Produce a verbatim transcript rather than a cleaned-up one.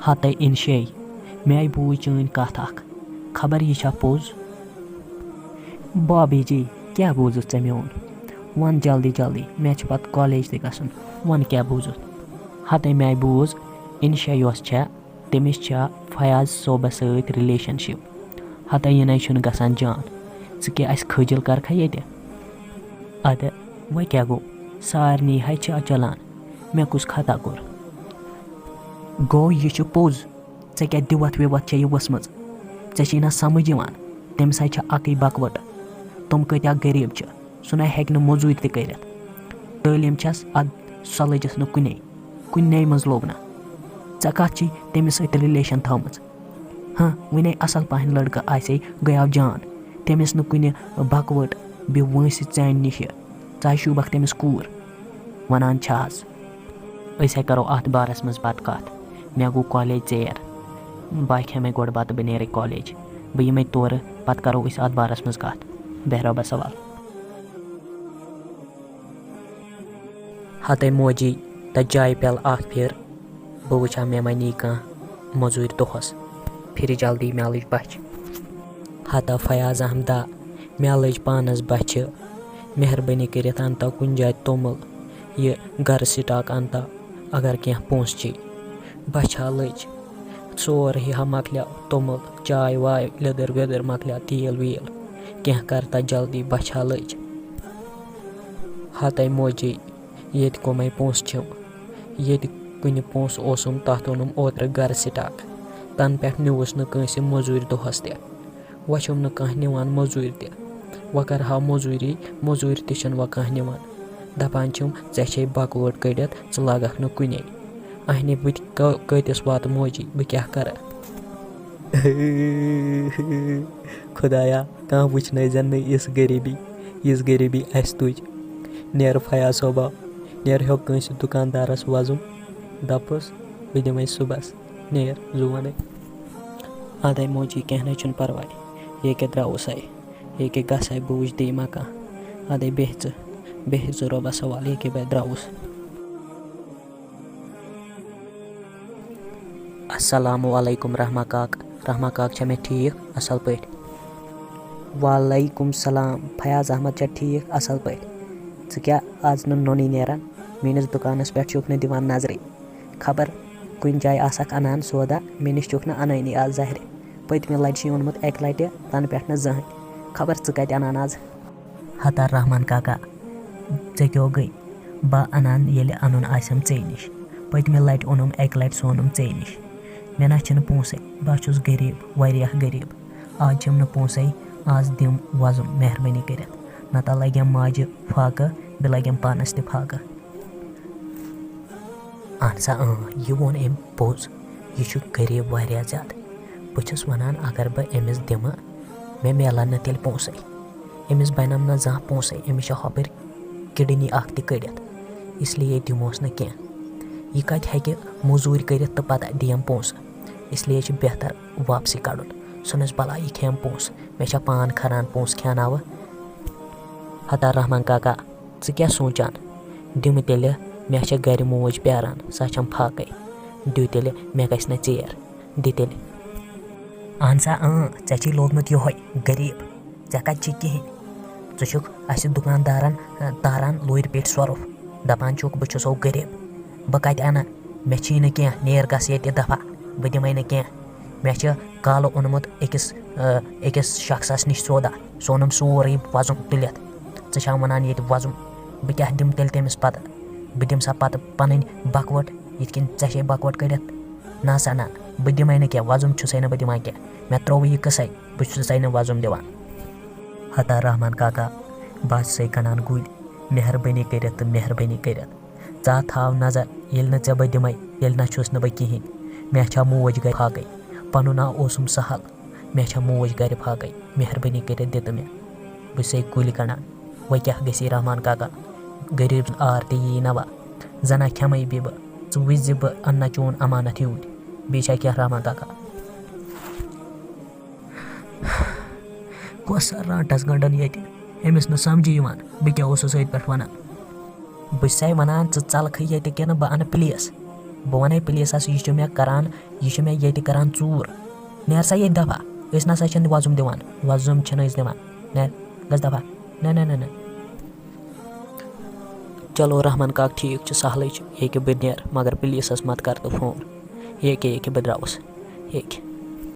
ہتے اِنشے، مےٚ بوٗز چٲنۍ کَتھ اَکھ، خبر یہِ چھا پوٚز؟ بابی جی، کیٛاہ بوٗزُتھ ژےٚ میون؟ وَن جلدی جلدی، مےٚ چھُ پَتہٕ کالج تہِ گژھُن۔ وَن کیٛاہ بوٗزُتھ؟ ہتے مےٚ بوٗز، اِنشا یۄس چھےٚ، تٔمِس چھےٚ فیاض صٲبَس سۭتۍ relationship۔ ہتے یِنَے چھُنہٕ گژھان جان۔ ژٕ کیٛاہ اَسہِ خٲجِل کَرکھا ییٚتہِ؟ اَدٕ وۄنۍ کیٛاہ گوٚو؟ سارنٕے ہَے چھِ چَلان، مےٚ کُس خطا کوٚر؟ گوٚو یہِ چھُ پوٚز، ژےٚ کیٛاہ دِوَتھ وِوَتھ چھےٚ یہِ ؤژھمٕژ؟ ژےٚ چھے نہ سمجھ یِوان، تٔمِس ہَے چھِ اَکٕے بکوٹ، تِم کۭتیٛاہ غریٖب چھِ، سُہ نہ ہیٚکہِ نہٕ موٚزوٗرۍ تہِ کٔرِتھ۔ تعلیٖم چھَس اَدٕ سۄ لٔجِس نہٕ کُنے، کُنے منٛز لوٚگ نہٕ۔ ژےٚ کَتھ چھے تٔمِس سۭتۍ relation تھٲومٕژ؟ ہاں، وُنے اصل پہن لڑکہٕ آسے گٔیاو جان، تٔمِس نہٕ کُنہِ بکوٹ بیٚیہِ وٲنٛسہِ ژانہِ نِش۔ ژٕ ہا شوٗبکھ تٔمِس کوٗر۔ ونان چھا از؟ أسۍ ہے کرو اتھ بارس منٛز پتہٕ کتھ۔ مےٚ گوٚو کالج ژیر۔ بہٕ کھٮ۪مے گۄڈٕ بتہٕ، بہٕ نیرے کالج۔ بہٕ یِمے تورٕ، پتہٕ کرو أسۍ اتھ بارس منٛز کتھ۔ بیٚہہ رۄبس حوال۔ ہتے موجی، تتھ جایہِ پیل اکھ پھِر، بہٕ وٕچھا مےٚ ما نی کانٛہہ موٚزوٗرۍ دۄہس۔ پھِرِ جلدی، مےٚ لٔج بۄچھِ۔ ہتا فیاض احمدا، مےٚ لٔج پانس بۄچھِ۔ مہربٲنی کٔرِتھ انتا کُنہِ جایہِ توٚمُل، یہِ گرٕ سٹاک انتا، اگر کینٛہہ پونٛسہٕ چھِ۔ بۄچھِ ہا لٔج۔ سورُے ہا مۄکلیو، توٚمُل، چاے واے، لیٚدٕر ویٚدٕر مۄکلیو، تیٖل ویٖل۔ کینٛہہ کر تہٕ جلدی، بۄچھِ ہا لٔج۔ ہتے موجی، ییٚتہِ کَمے پونٛسہٕ چھِم؟ ییٚتہِ کُنہِ پونٛسہٕ اوسُم، تَتھ اوٚنُم اوترٕ گرٕ سٹاک۔ تَنہٕ پٮ۪ٹھ نیوٗس نہٕ کٲنٛسہِ موٚزوٗرۍ دۄہَس تہِ۔ وۄنۍ چھُم نہٕ کانٛہہ نِوان موٚزوٗرۍ تہِ۔ وۄنۍ کَرٕ ہا موٚزوٗری، موٚزوٗرۍ تہِ چھِنہٕ وۄنۍ کانٛہہ نِوان۔ دَپان چھِم، "ژےٚ چھے بکوٲٹ کٔڑِتھ، ژٕ لاگَکھ نہٕ کُنے۔ اَہنہِ بہٕ تہِ کٲ-، کۭتِس واتہٕ موجی، بہٕ کیٛاہ کَرٕ؟" خۄدایا، کانٛہہ وٕچھنٲے زٮ۪ن نہٕ یِژھ غریٖبی، یِژھ غریٖبی اَسہِ تُج۔ نیر فیاض صٲبا، نیر ہیوٚک کٲنٛسہِ دُکاندارَس وۄزُم، دَپُس، "بہٕ دِمَے صُبحَس۔" نیر زُوَنَے۔ اَدَے موجی، کینٛہہ نَے چھُنہٕ پَرواے، ییٚکیٛاہ درٛاوُسَے، ییٚکیٛاہ گژھَے، بہٕ وٕچھِ دِ مَکان۔ اَدَے بیٚہہ ژٕ، بیٚہہ ژٕ رۄبَس حوالہٕ، ییٚکیٛاہ بہٕ درٛاوُس۔ السلام علیکم رحمہ کاک۔ رحمہ کاک چھا مےٚ ٹھیٖک اَصٕل پٲٹھۍ؟ وعلیکم السلام۔ فیاض احمد چھا ٹھیٖک اَصٕل پٲٹھۍ؟ ژٕ کیٛاہ آز نہٕ نوٚنُے نیران؟ میٛٲنِس دُکانَس پٮ۪ٹھ چھُکھ نہٕ دِوان نظرٕے۔ خبر کُنہِ جایہِ آسَکھ اَنان سودا، مےٚ نِش چھُکھ نہٕ اَنٲنی آز زہرِ۔ پٔتمہِ لَٹہِ چھُے اوٚنمُت اَکہِ لَٹہِ، تَنہٕ پٮ۪ٹھ نہٕ زٕہٕنۍ۔ خبر ژٕ کَتہِ اَنان آز؟ ہتا رحمان کاکا، ژےٚ کیٛاہ گٔے؟ بہٕ اَنان ییٚلہِ اَنُن آسٮ۪م ژے نِش۔ پٔتمہِ لَٹہِ اوٚنُم اَکہِ لَٹہِ سونُم ژے نِش۔ مےٚ نہ چھِنہٕ پونٛسَے، بہٕ ہا چھُس غریٖب، واریاہ غریٖب۔ آز چھِم نہٕ پونٛسَے، آز دِم وۄزُم مہربٲنی کٔرِتھ، نَتہٕ لَگٮ۪م ماجہِ فاقہٕ، بیٚیہِ لَگٮ۪م پانَس تہِ فاقہٕ۔ اہن سا، اۭں، یہِ ووٚن أمۍ پوٚز۔ یہِ چھُ غریٖب واریاہ زیادٕ۔ بہٕ چھُس وَنان، اگر بہٕ أمِس دِمہٕ، مےٚ میلَن نہٕ تیٚلہِ پونٛسَے۔ أمِس بَنَم نہٕ زانٛہہ پونٛسَے۔ أمِس چھِ ہۄپٲرۍ کِڈنی اَکھ تہِ کٔڑِتھ، اس لیے دِموس نہٕ کینٛہہ۔ یہِ کَتہِ ہیٚکہِ موٚزوٗرۍ کٔرِتھ تہٕ پَتہٕ دِیَم پونٛسہٕ؟ اس لیے چھُ بہتر واپسٕے کَڑُن۔ ژھٕنُس بَلاے، یہِ کھیٚیَم پونٛسہٕ۔ مےٚ چھا پان کھَران پونٛسہٕ کھیٛاناوٕ؟ ہتا رحمان کاکا، ژٕ کیٛاہ سونٛچان؟ دِمہٕ تیٚلہِ، مےٚ چھےٚ گَرِ موج پیٛاران، سۄ چھَم فاقَے۔ دِ تیٚلہِ، مےٚ گژھِ نہٕ ژیر۔ دِ تیٚلہِ۔ اہن سا، اۭں، ژےٚ چھُے لوگمُت یِہوٚے غریٖب۔ ژےٚ کَتہِ چھُے کِہیٖنۍ؟ ژٕ چھُکھ اَسہِ دُکاندارَن، اَ، تاران لورِ پیٚٹھۍ سۄرُپھ۔ دَپان چھُکھ، "بہٕ چھُسو غریٖب۔ بہٕ کَتہِ اَنہٕ؟ مےٚ چھی نہٕ کینٛہہ، نیر گژھ ییٚتہِ دَفعہ۔ بہٕ دِمَے نہٕ کینٛہہ۔ مےٚ چھُ کالہٕ اوٚنمُت أکِس، اَ، أکِس شخصَس نِش سودا۔ سُہ اوٚنُم سورُے وۄزُم تُلِتھ۔ ژٕ چھَکھ وَنان ییٚتہِ وۄزُم؟ بہٕ کیٛاہ دِمہٕ تیٚلہِ تٔمِس پَتہٕ؟ بہٕ دِمہٕ سا پَتہٕ پَنٕنۍ بکوٹ، یِتھ کٔنۍ ژےٚ چھے بکوٹ کٔڑِتھ؟ نہ سا نہ، بہٕ دِمَے نہٕ کینٛہہ، وۄزُم چھُسَے نہٕ بہٕ دِوان کینٛہہ۔ مےٚ ترٛووُ یہِ قٕصَے، بہٕ چھُسَے نہٕ وۄزُم دِوان۔" ہتا رحمان کاکا، بہٕ ہسا چھُسَے کٕنان گُلۍ، مہربٲنی کٔرِتھ تہٕ مہربٲنی کٔرِتھ۔ ژٕ ہا تھاو نظر، ییٚلہِ نہٕ ژےٚ بہٕ دِمَے، تیٚلہِ نہ چھُس نہٕ بہٕ کِہیٖنۍ۔ مےٚ چھا موج گرِ فاقَے؟ پَنُن ہا اوسُم سہل، مےٚ چھا موج گرِ فاقَے؟ مہربٲنی کٔرِتھ دِ تہٕ مےٚ۔ بہٕ چھُسَے گُلۍ کٕنان۔ وۄنۍ کیٛاہ گژھِ رحمان کاکا؟ غریٖب سُنٛد آر تہِ یی نہ وَ؟ زَنہ کھٮ۪مَے بیٚیہِ بہٕ۔ ژٕ وٕچھ زِ بہٕ اَنہٕ نہ چون اَمانَت یوٗرۍ۔ بیٚیہِ چھا کینٛہہ رحمان کاکا؟ کۄس سا رانٛٹَس گنٛڈَن ییٚتہِ؟ أمِس نہٕ سَمجھی یِوان، بہٕ کیٛاہ اوسُس أتھۍ پٮ۪ٹھ وَنان۔ بہٕ چھُسَے وَنان، ژٕ ژَلکھٕے ییٚتہِ کِنہٕ بہٕ اَنہٕ پُلیٖس۔ بہٕ وَنے پُلیٖسَس، یہِ چھُ مےٚ کَران، یہِ چھُ مےٚ ییٚتہِ کَران ژوٗر۔ نیر سا ییٚتہِ دَفعہ، أسۍ نہ سا چھِنہٕ وۄزُم دِوان، وۄزُم چھِنہٕ أسۍ دِوان۔ نیر، گژھ دَفعہ۔ نہ، نہ، نہ، نہ۔ چلو رحمان کاک، ٹھیٖک چھُ، سہلٕے چھُ، ییٚکہِ بہٕ نیرٕ، مگر پُلیٖسَس مت کر تہٕ فون۔ ییٚکہِ، ییٚکہِ بہٕ درٛاوُس، ییٚکہِ۔